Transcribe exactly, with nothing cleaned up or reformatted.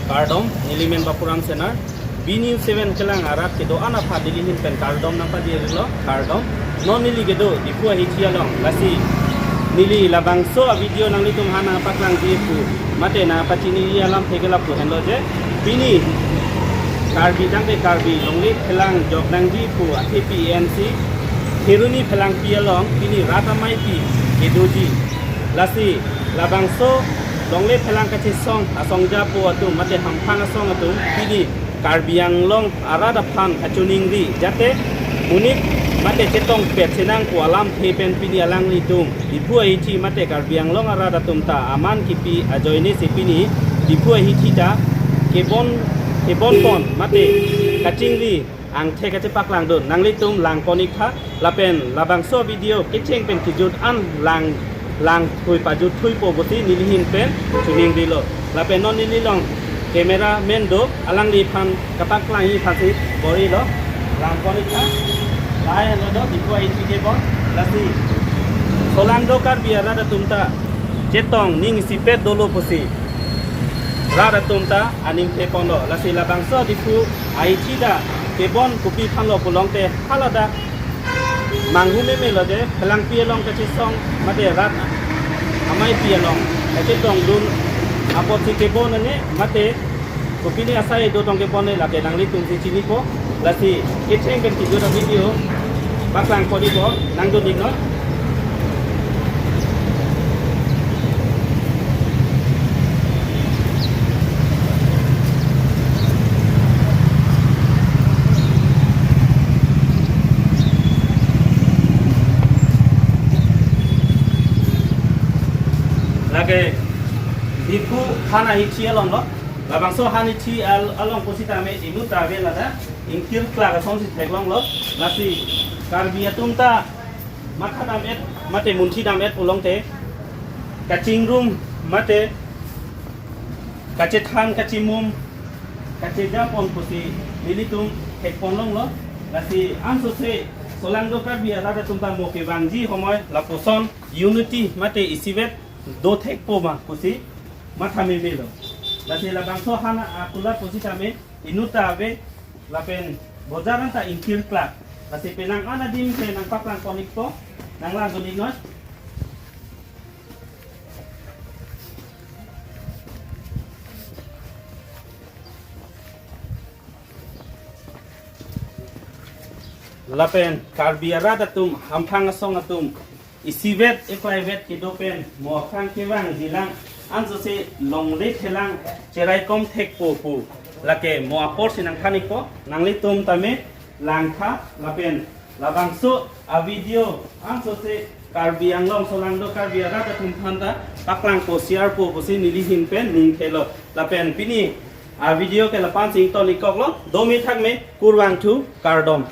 Kardom, neli men Bapuram Senar. B News seven kelang arat kedo-an aphan neli ahin pen kardom nangpajirlo, kardom. Non neli kedo Diphu ahithi along, lasi neli labangso a-video nanglitum aphan nangpaklangji pu mate nangpachiniji alamthe ke lapu henlo je, pini Karbi tangte Karbi longle phelang jok nangji pu athepi A N C Kheroni phelangpi along pini rat ameipi kedoji. Lasi labangso longle phelang kachesong asongja po atum mate hamphang asong atum pini Karbi Anglong arat aphan kachiningri, jate monit mate chetongpet chenang pu alamthe pen pini alanglitum Diphu ahithi mate Karbi Anglong arat atum ta aman kipi ajoine si pini Diphu ahithi ta kebon, kebonpon mate kachingri angthek kachepaklang dun, nanglitum langpon-ik tha. Lapen labangso video kecheng pen kejut an lang, langthui pajutthuipo pusi neli ahin pen chiningrilo. Lapen non neli along cameraman do, alangliphan kapaklangji aphansi bor-ilo, langpon-ik tha. Lahai henlo do Diphu ahithi kebon, lasi solangdo Karbi arat atum ta chetong ning isipet dolo pusi rat atum ta aning theponlo. Lasi labangso Diphu ahithi ta kebon kopi aphanlo pulote haladak manghu memelo je phelangpi along kachesong mate rat ameipi along kachetong dun apotsi kebon ane mate kopine asai dotong kebon ne lake nanglitumsi chinipo. Lasi kecheng pen kejut a-video paklangpon-ikpo, nangdun-iknon. Lake Diphu han ahithi alonglo. Labangso han ahithi al-, along pusitame inutta ave ladak ingkirklak asonsi theklonglo. Lasi Karbi atum ta matha dam-et mate munthi dam-et pulote kachingrum mate kachethan kachimum kachejapon pusi nelitum thekponlonglo. Lasi ansose solangdo Karbi arat atum ta mo kevangji homoi lapuson unity mate isivet do thekpo ma pusi matha memelo. Lasi labangso han akulat pusitame inutta ave lapen bojar anta ingkirklak. Lasi penang an adim ke nangpaklangpon-ikpo, nanglangdun-iknon. Lapen Karbi arat atum, hamphang asong atum, isivet eklaivet kedo pen mo aphrang kevangjilang, ansose longle phelang cheraikom thekpo pu lake mo aporsi nangthan-ikpo, nanglitum tame langtha. Lapen labangso a-video ansose Karbi Anglong solangdo Karbi arat atum aphanta paklangpo, share po pusi neli ahin pen ningthelo. Lapen pini a-video ke la-ansi ington-ikkoklo, dome thakme, kurvangthu, kardom.